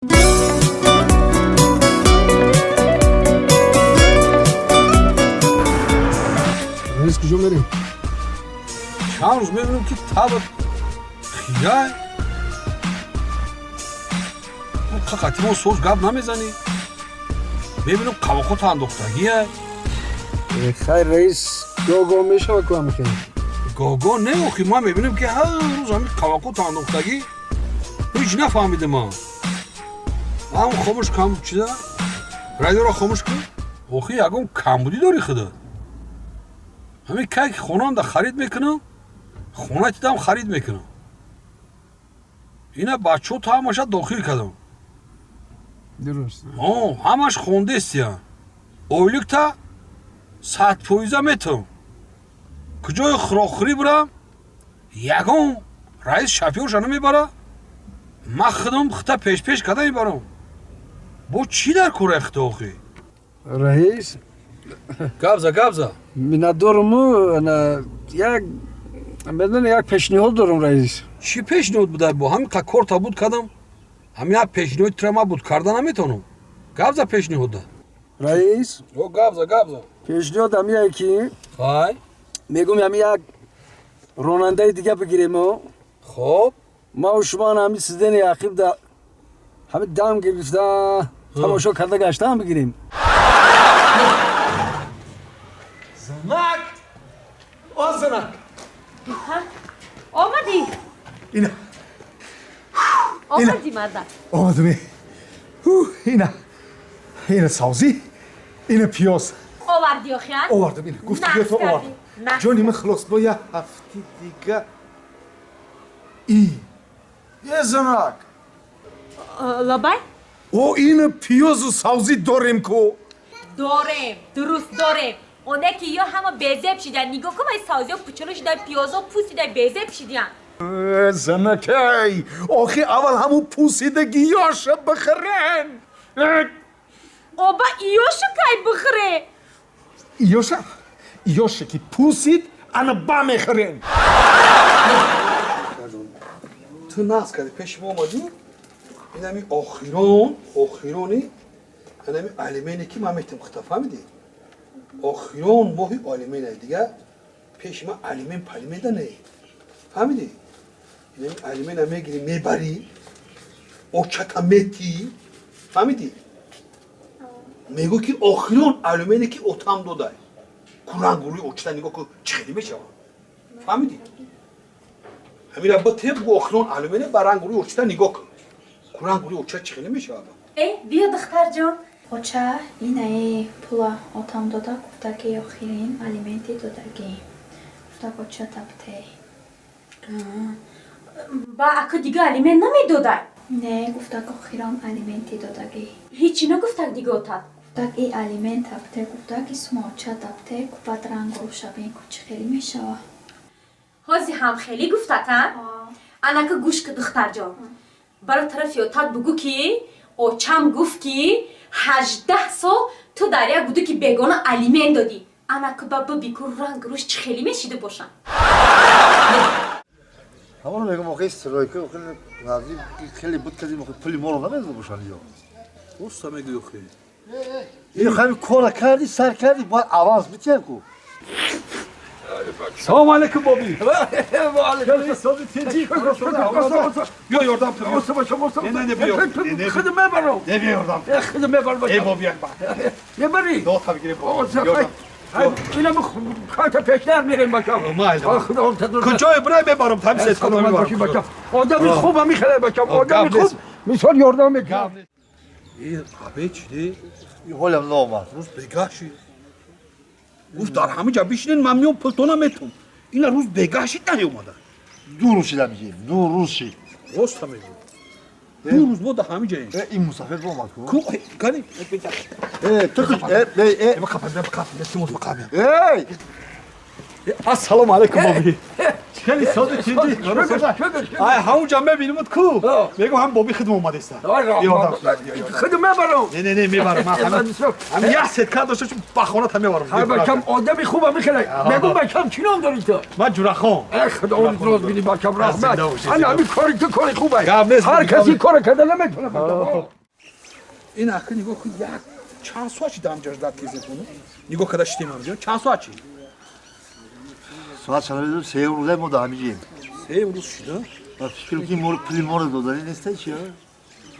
Раис, куҷо мерем? Чанд рӯз мебинам, ки табат хиҷай, қақатимо соз гап намезанӣ. Мебинам, қавоқота андохтагия. Хайр, раис, гоҳ-гоҳ мешава ку ҳамихел. Гоҳ-гоҳ не, охи ман мебинам, ки ҳар рӯз ҳамин қавоқота андохтагӣ. Ҳеҷ нафаҳмидам ман. Ҳам хомӯш кам чиза, радиоро хомӯш кун. Охи, ягон камбудӣ дорӣ худат. Ҳамин кай ки хонаамда харид мекунам, хонаи тидам харид мекунам. Ина бачаҳо та ҳамаша дохил кардам. Дуруст. Ҳамаш хондестия. Ойликта 100% метавам. Куҷои хӯрокхӯрӣ бурам, ягон раис шофёрша намебара, ман худам хита пешпеш карда мебарам. Бо чӣ дар кораи хита, охи? Раис. Гапза, гапза. Миннатдоруму як медони, як пешниҳод дорам, раис. Чӣ пешниҳод буда? Бо ҳамин қа корта буд кардам, ҳамин як пешниҳоди тура ман буд карда наметавонам. Гапза пешниҳода. Раис. О, гапза, гапза. Пешниҳод ҳамияе, ки хай мегум, ҳами як ронандаи дига бигирему. Хоб. Маву шумо ҳами сидени ақибда ҳами дам гирифта, тамошо карда гаштаам бигирем. Занак! О, занак! Омадӣ? Ина. Омадӣ, марда? Омадам. Ина. Ина савзӣ, ина пиёз. Овардӣ охиян? Овардам, ина. Гуфти биё, овардам. Ҷони ман, хилос, бо як ҳафти дига. И. Е, занак. Лабай? О, ина пиёзу савзӣ дорем ку. Дорем, дуруст дорем. Оне ки ё ҳама безеб шидан. Нигоҳ кун, вай савзиё пучулу шидан, пиёзо пусида, безеб шидиян. Занакай, охи аввал ҳамун пусидагиёша бихӯрен. Оба, иёша кай бихӯре? Иёша? Иёша ки пусид, ана ба мехӯрен. Ту нағз кардӣ, пеши мо омадӣ. Инами охирон, охирони анами алимене, ки ман метавам хита, фаҳмидӣ? Охирон моҳи алимена, дига пеши ман алимен палименда не, фаҳмидӣ? Инами алимена мегирӣ, мебарӣ, очата метӣ, фаҳмидӣ? Мегӯ, ки охирон алимене, ки отам додай, курангурӯи очата нигоҳ кун, чӣ хеле мешавад, фаҳмидӣ? Ҳамира бите, бугӯ, охирон алимене, ба рангурӯи очата нигоҳ кун, курангурӯи оча чӣ хеле мешавад. Э, биё, духтарҷон. Оча, инаи пула отам дода, гуфта, ки охирин алименти додагӣ. Гуфта, оча табте. Ба ака дига алимент намедодай? Не, гуфта, охирон алименти додагӣ. Ҳечи нагуфтак дига отат? Гуфта, и алимент табте, гуфта, ки сума оча табте, купат рангуру шабин ку, чӣ хеле мешава. Ҳози ҳам хеле гуфтат, а? Анака, гӯш ку, духтарҷон, баро тарафи отат, бугӯ, ки очам гуфт, ки 18 сол ту дар як буду, ки бегона алимент додӣ. Анака ба бибику, ранг рӯш чӣ хеле мешида бошам. Ҳамоно мегум, охи, стройка охи наздик хеле буд кардим, охи, пули моро намедода бошанд ё? Роста мегӯӣ, охи. Ин ҳами кора кардӣ, сар кардӣ, бояд аванс битиям ку. Салому алейкум, боби. Биё, ёрдам ту. Не, не, не, биё. Худам мебарам. Не, биё, ёрдам. Худам мебарам. Э, боби, як ба. Мебарӣ? Дота бигире, боби. Инам хата пештар мерем, бачам. Куҷое бирай, мебарам, тами сесхона мебарам. Одами хуб ҳами хеле, бачам, одами хуб мисол ёрдам мекунад. Э, абе чиде? Ҳолям наомад. Рӯз бегаҳ шид. Гуфт, дар ҳама ҷа бишинен, ман меом, пултона метум. Ина рӯз бегаҳ шид, наёмада. 2 рӯз шида мегим, 2 рӯз шид. Роста мегӯ. 2 рӯз мо дар ҳама ҷаем. Ин мусафир омад ку. Ку кани? Э, ту э, э, э. Қапа, қапа, Эй! Ассалому алайкум, боби. خیلی ساده چیزی آی همونجا میبینیمت کو میگم هم بابی خدمت اومده است خدمت میبرم نه نه نه میبرم من هم یه ست کار داشتم با خونه تا میبرم ها بچم آدمی خوبه میخله میگم بچم چی نام داری تو من جورخان ای خدا اون روز بینی بچم رحمت انا همین کاری تو کاری خوبه هر کسی کار کرده نمیتونه این اخی نگاه کن یک چند ساعت چی دم جردت کیزه نگاه کده شدیم هم چند ساعت چی ساعت چند سه روزه ما دهمیجیم سه روز شده فکر که مور پول مور دادنی نیست چی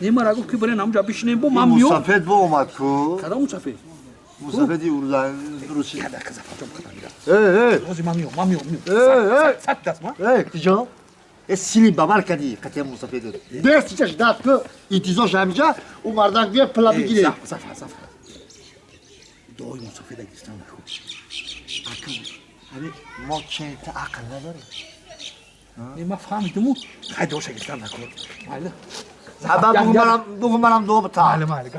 نه مرا گفت که برین همونجا بشینیم با من میام مسافت با اومد کو کدام مسافت مسافتی اون روز کدا کدا ای ای روزی من میام صد دست ما ای کجا سیلی بابر کردی قطعه مسافت دست چش داد که انتظار همینجا او مردک بیا پلا بگیره زف زف دوی مسافت گرفتم همین ما چه تا عقل نداریم نه ما فهمیدم خیلی دوش گرفتم نکن ماله بگو منم دو بتا ماله ماله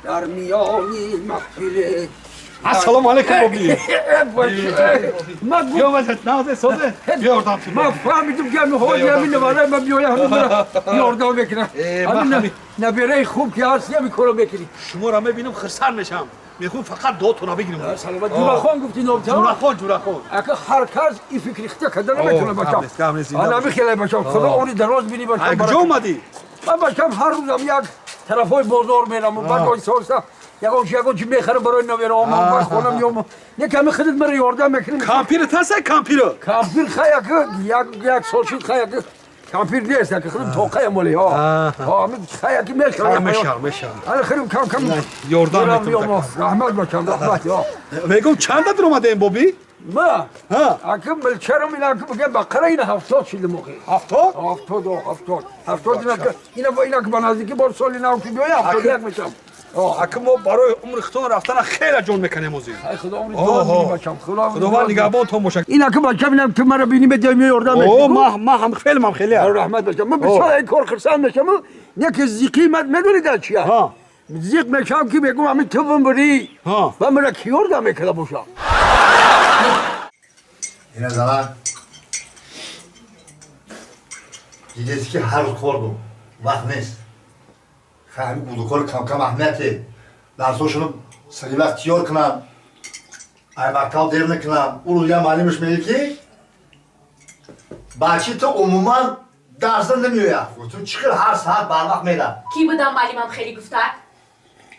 در میانی محفل السلام علیکم بابی ما گفت نازه ساده یاردم ما فهمیدم که هوی همین نواره من بیایم همین یاردم بکنم همین نبیره خوب که هست نمیکنم بکنی شما را میبینم خرسان میشم میخوام فقط دو تا بگیرم سلامت جورخان گفتی نوبت جورخان اگه هر کس این فکر خطا کرده نمیتونه باشم انا میخیلی باشم خدا اونی دراز بینی باشم کجا اومدی من باشم هر روزم یک طرفای بازار میرم و بعد آیسا یگان چی میخرم برای نویره آمم بر خونم میام نه کمی خودت مرا یاردم میکنی کامپیر تاسه کامپیر کامپیر خیلی یک سال شد خیلی کامپیر نیست که خودم توقع مالی ها ها خیلی میخرم میشم انا خودم کم کم یاردم میکنم رحمت باشم رحمت ها میگم چند در اومده این بابی ما ها اکم بلچرم اینا که بگم بقره اینا 70 شده موقع 70 70 اینا اینا که بنازی بار سال اینا که بیای 71 میشم اگه ما برای عمر خودتون رفتن خیلی جون میکنیم موزی خدا عمر تو بچم خداوند نگهبان تو باشه اینا که بچم اینا که مرا بینی به دمی یاردم او ما هم خیلی هم خیلی رحمت بچم من بسیار این کار خرسان میشم نه که زیقی مت میدونی در چیه زیق میشم که بگم همین تو بمبری و مرا کی یاردم میکنه باشه اینا زمان دیدید که هر کار وقت نیست همین بودوکار کم کم اهمیته درساشونو سری وقت تیار کنم ای مکتب دیر نکنم او رو معلمش میگه که بچه تو عموما درس نمیآید گفتم چقدر هر ساعت بر وقت میرم کی بودم معلمم خیلی گفته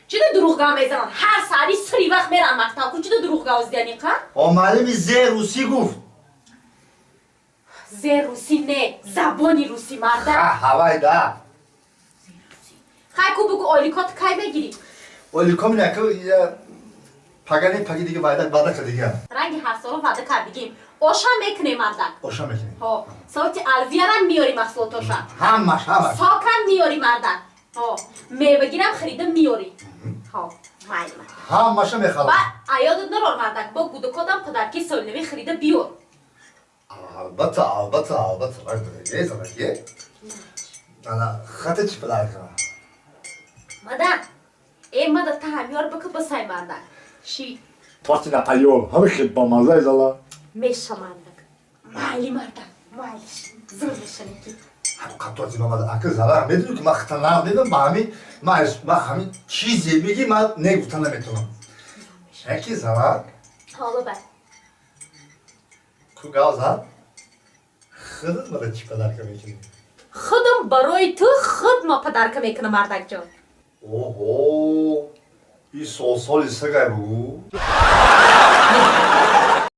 چرا دروغ میزنن هر ساعتی سری وقت میرم مکتب کو چرا دروغ گوزدنی قا آ معلم زه روسی گفت زه روسی نه زبانی روسی مرده هوای ده خیلی کو بگو آلیکات کی میگیری؟ آلیکا نه که پگانی پگی دیگه وعده وعده کرد دیگه رنگ هر سال وعده کرد دیگه اوشا میکنه مردک اوشا میکنه ها صوت الویرم میاری محصولاتاشا همش ساکن میاری مردک ها میوه گیرم خریده میاری ها مایل همش میخوام بعد ایادت نرور مردک با گودکادم پدرکی سال خریده بیور البته البته البته یه زنگیه انا خطه چی پدر کنم مادر ای مادر تا همیار بکن بسای مردک شی پارتی نپایول همه خیلی با مزه زلا میشه مردک مالی مردک مالیش زور میشنی که هم قطعاتی مادر اکه زلا میدونی که من خطرناک میدونم با همین من همین چیزی میگی من نگفتن نمیتونم یکی زلا حالا بعد کو گاز خودت مادر چی پدر که میکنی خودم برای تو خود ما پدر که میکنم مردک جان اوه این سال سال سگای بگو.